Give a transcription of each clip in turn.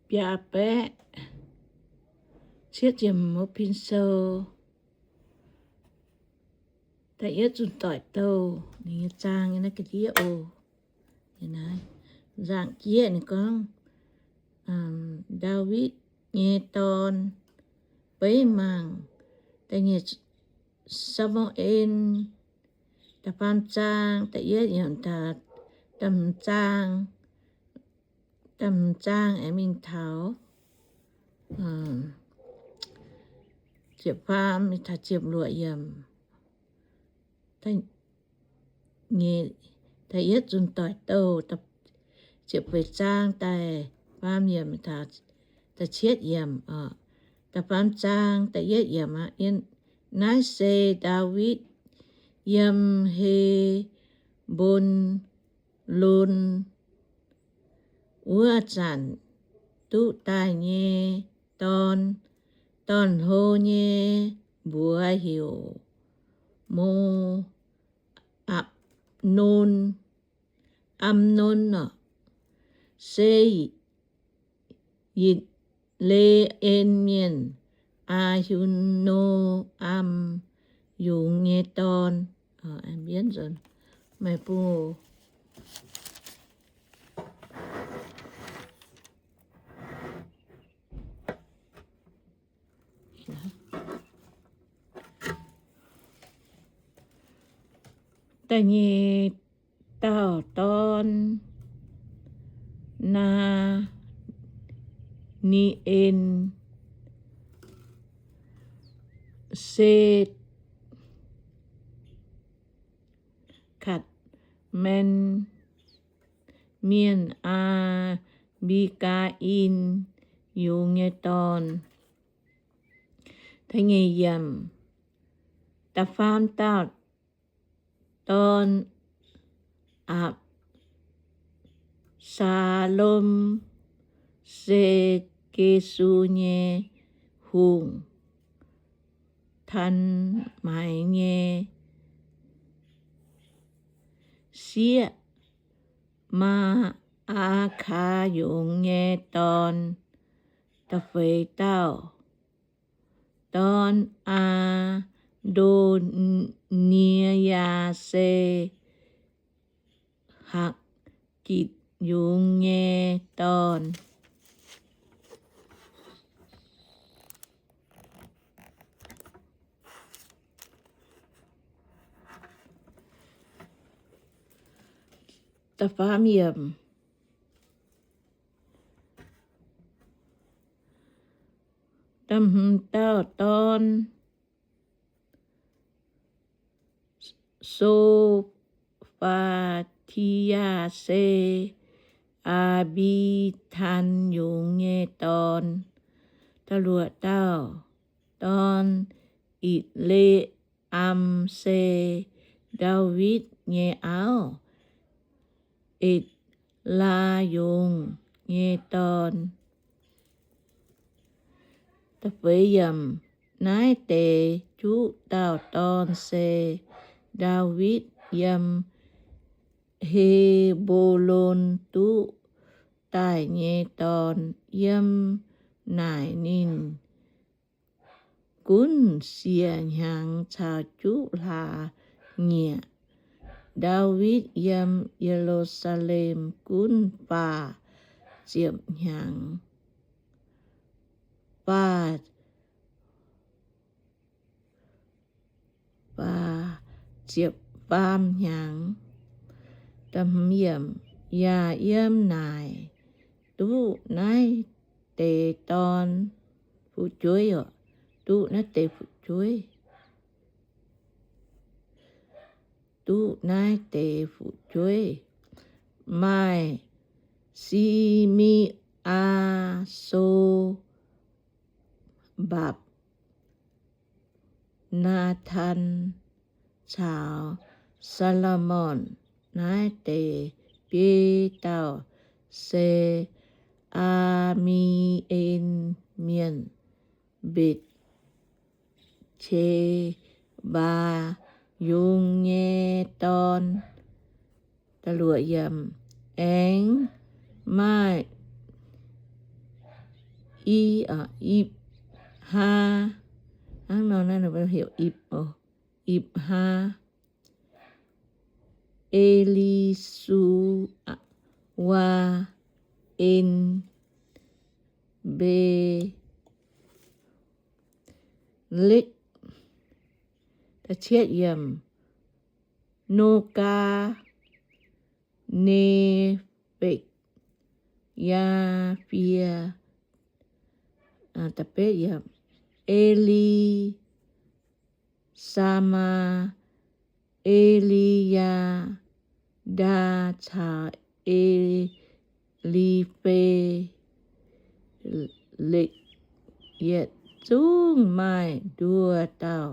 biaa baeqv cietv ziepc hmz Pin Sou. Da'yietv Zunh Doic Douh, ninh nyei zaang nyei naaiv ga'ndiev oc. Nzangc jieqv ninh gorngv, Ndaawitv nyei dorn, beiv mangc da'nyeic Saa^mu^en, da'faam zaang, da'yietv yiemc taux da'hmz zaang, da'hmz zaang aengx mingh taux ziepc faam mingh taux ziepc luoqc yiemc. Da'yietv Zunh Doic Douh, ziepc feix zaang da'faam yiemc taux da'cietv yiemc. Da'faam zaang da'yietv yiemc aqv. Naaiv se Ndaawitv yiem He^mbo^lon wuov zanc duqv daaih nyei dorn. Dorn-hlo nyei mbuox heuc Mo^am^non, Amnon, se Yitc^le^en Mienh, Aa^hi^no^am yungz nyei dorn. Maiv bung Da'nyeic dauh dorn, Naa^ni^en, se Katc^maen Mienh, Aa^mbi^gaa^in yungz nyei dorn. Da'nyeic yiemc, da'faam dauh dorn, Apc^saa^lom, se Gesu nyei hungh, Tanmaaix nyei sieqv, Maa^aa^kaa yungz nyei dorn. Da'feix dauh dorn, Aa^ndo^nie^yaa, se Hakv^gitc yungz nyei dorn. Da'faam yiemc, da'hmz dauh dorn, So^faa^ti^yaa, se Aa^mbi^taan yungz nyei dorn. Da'luoqc dauh dorn, Itc^le^am, se Ndaawitv nyei auv, Etc^laa yungz nyei dorn. Da'feix yiemc, naaiv deix juqv dauh dorn se Ndaawitv yiem He^mbo^lon duqv daaih nyei dorn. Yiem naaic ninh gunv siec hnyangx caux juqv hlaax nyieqc. Ndaawitv yiem Ye^lu^saa^lem gunv faah ziepc hnyangx, faah, faah ziepc faam hnyangx. Yaac yiem naaic duqv naaiv deix dorn fu'jueiv oc. Duqv naaiv deix fu'jueiv. Duqv naaiv deix fu'jueiv maaih Si^me^aa, So^mbapc, Naa^taan caux Saa^lo^morn. Naaiv deix biei dauh se Aa^mi^en Mienh, Mbetc^qe^mbaa yungz nyei dorn. Aengx maaih I, Ipv^haa, hnangv nor naaiv heuc Ipv, Ipv^haa, E^li^su^waa, En, Mbe^lekv, Nogaa, Nefekv, Yaafie, Elisama, Eliyaa, Ndaa caux Elife lekv yietc zungv maaih nduoh dauh.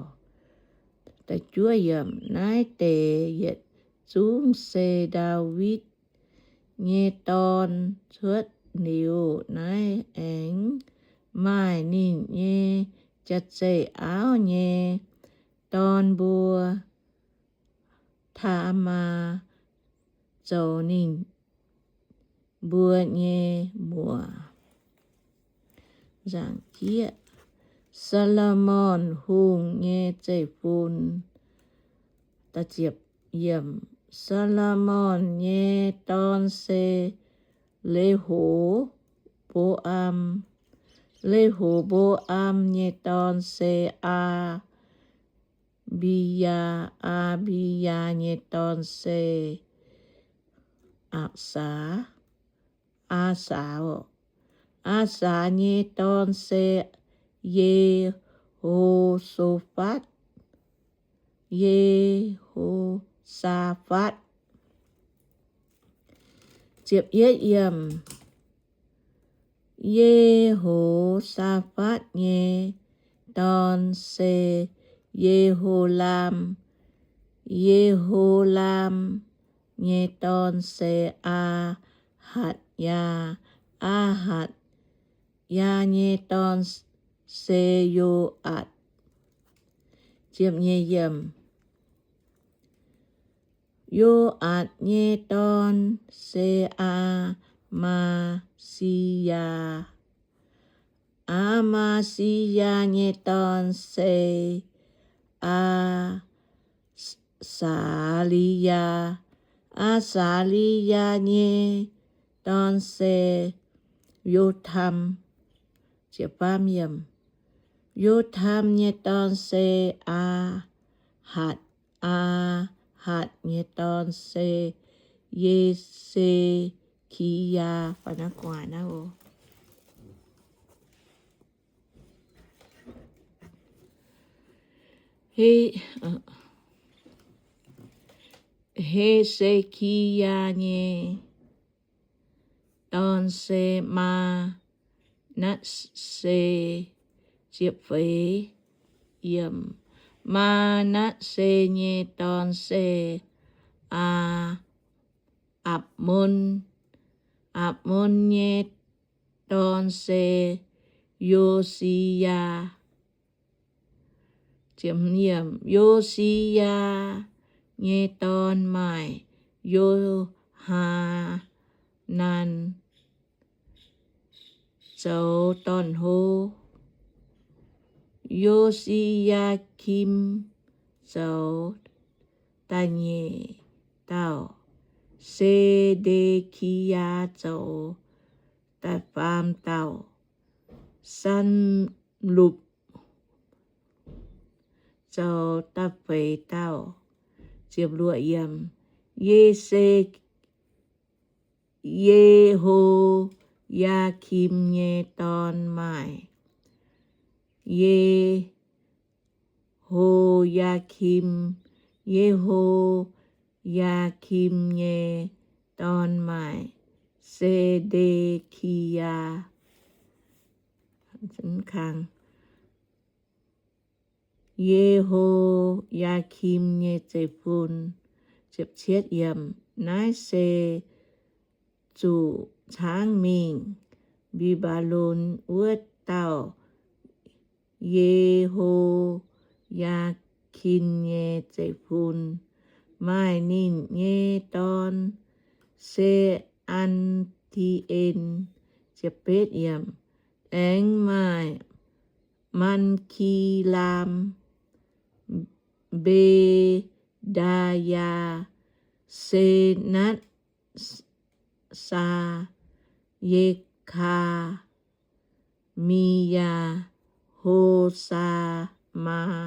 Naaiv deix yietc zungv se Ndaawitv nyei dorn. Cuotv liuz naaiv aengx maaih ninh nyei jaav-zeih auv nyei dorn mbuo, Taamaa, zoux ninh mbuo nyei muoc. Nzaangc jieqv, Saa^lo^morn Hungh nyei zeiv-fun. Saa^lo^morn nyei dorn se Lehoboam. Lehoboam nyei dorn se Aa^mbi^yaa. Aa^mbi^yaa nyei dorn se Aa^saa. Aa^saa. Aa^saa nyei dorn se Yehosafatv. Yehosafatv. Yehosafatv nyei dorn se Yeholam. Yeholam nyei dorn se Aa^hatc^yaa. Aa^hatc^yaa nyei dorn se Yo^atc. Yo^atc nyei dorn se Aa^maa^si^yaa. Aa^maa^si^yaa nyei dorn se Aa^saa^li^yaa. Aa^saa^li^yaa nyei dorn se Yotam. Yotam nyei dorn se Aa^hatc. Aa^hatc nyei dorn se Ye^se^ki^yaa. He, He^se^ki^yaa nyei dorn se Maa^natv^se. Maa^natv^se nyei dorn se Aa, Apc^mon. Apc^mon nyei dorn se Yo^si^yaa. Yo^si^yaa nyei dorn maaih Yo^haa^nan zoux dorn-hlo. Yo^si^yaa^kim zoux da'nyeic dauh. Se^nde^ki^yaa zoux da'faam dauh. Saalupc zoux da'feix dauh. Ye, Yehoyaa^kim nyei dorn maaih Yehoyaa^kim. Yehoyaa^kim nyei dorn maaih Se^nde^ki^yaa. Yehoyaa^kim nyei zeiv-fun. Naaiv se zuqc caangv mingh Mbaa^mbi^lon wuov dauh Yehoyaa^kin nyei zeiv-fun. Maaih ninh nyei dorn se An^ti^en. Aengx maaih Malkilaam, Mbendayaa, Senatv- saa, Yekaa- miyaa, Hosamaa,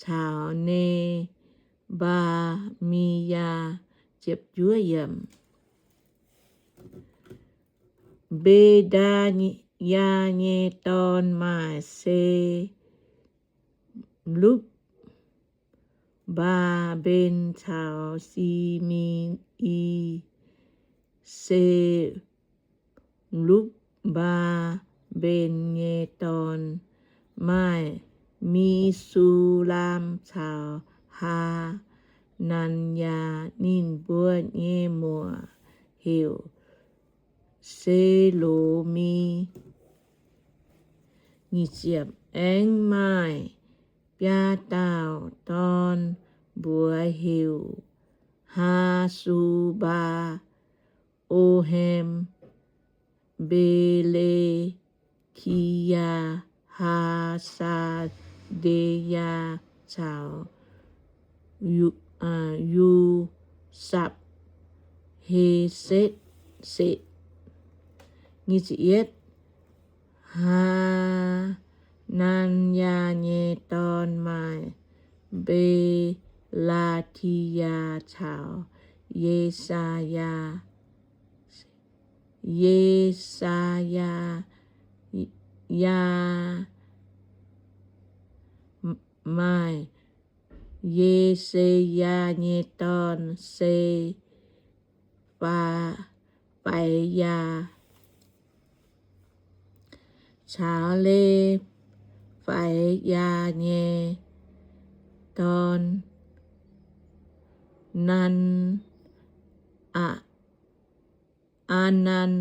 caux Nebaa- miyaa. Mbendayaa nyei dorn maaih Se- lupv- mbaa-mben caux Si- mi- i. Se- lupv- mbaa-mben nyei dorn maaih Me^su^laam caux Haa^nan^yaa. Ninh mbuo nyei muoc heuc Se^lo^mi. Aengx maaih biaa dauh dorn, mbuox heuc Haa^su^mbaa, Oham, Mbele- kiyaa, Haa^saa^nde^yaa caux Yu- aa, Yusapv-hesetv. Haa^nan^yaa nyei dorn maaih Mbe^laa^ti^yaa caux Ye^saa^yaa. Ye^saa^yaa, yaa, maaih Ye^se^yaa nyei dorn, Se- faa- faix^yaa, caux Le- faix^yaa nyei dorn, Nan- aa- Aanan,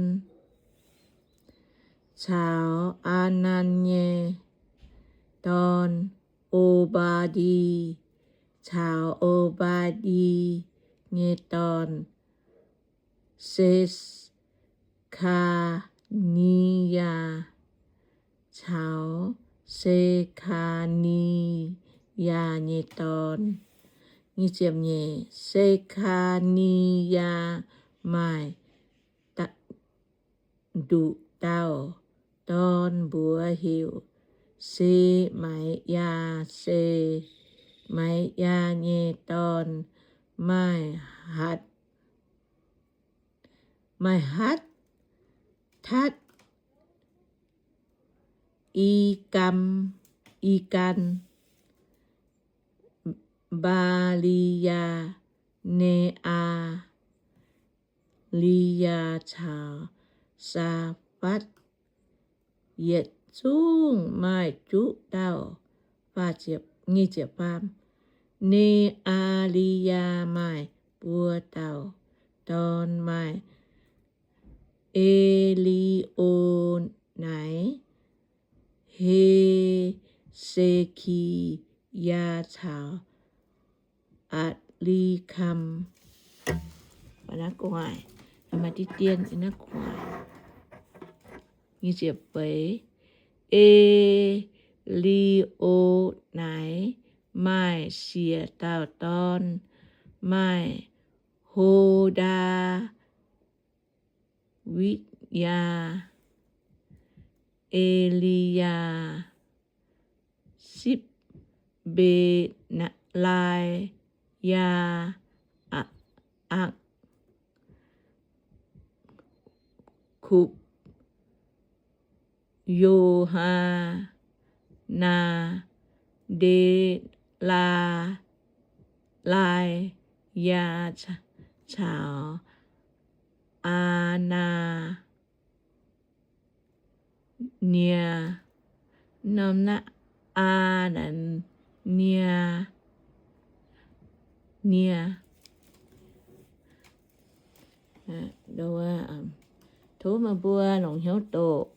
caux Aanan nyei dorn, O^mbaa^ndi, caux O^mbaa^ndi nyei dorn, Se- kaa^ni^yaa, caux Se^kaa^ni^yaa nyei dorn. Se^kaa^ni^yaa maaih nduqc dauh dorn, mbuox heuc Se^mai^yaa. Se^mai^yaa nyei dorn, Maaih hatv- Maaih hatv- tatv, I- gan, Mbaa^li^yaa, Ne^aa^li^yaa caux Saafatv, yietc zungv maaih juqv dauh. Ne^aa^li^yaa maaih buo dauh dorn, maaih E^li^o^nai, He^se^ki^yaa caux Atc^li^kam. E^li^o^nai maaih siec dauh dorn, maaih Ho^ndaa, Wi^yaa, E^li^yaa, Sipv, Mbe^naa, Laa^yaa, Akupc, Yo^haa^naa, Nde^laa, Laa^yaa caux Aa^naa, nie, norm naaiv Aa^naa, nie, nie. Tov meih mbuo longc hnyouv doqc,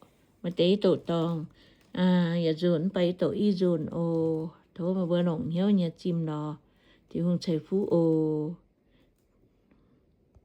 maaih deix yie doqc dorngc, yietc nzunc mv baac yie doqc i nzunc oc. Tov meih mbuo longc hnyouv nyei zimh lorz Tin-Hungh ceix fuqv oc.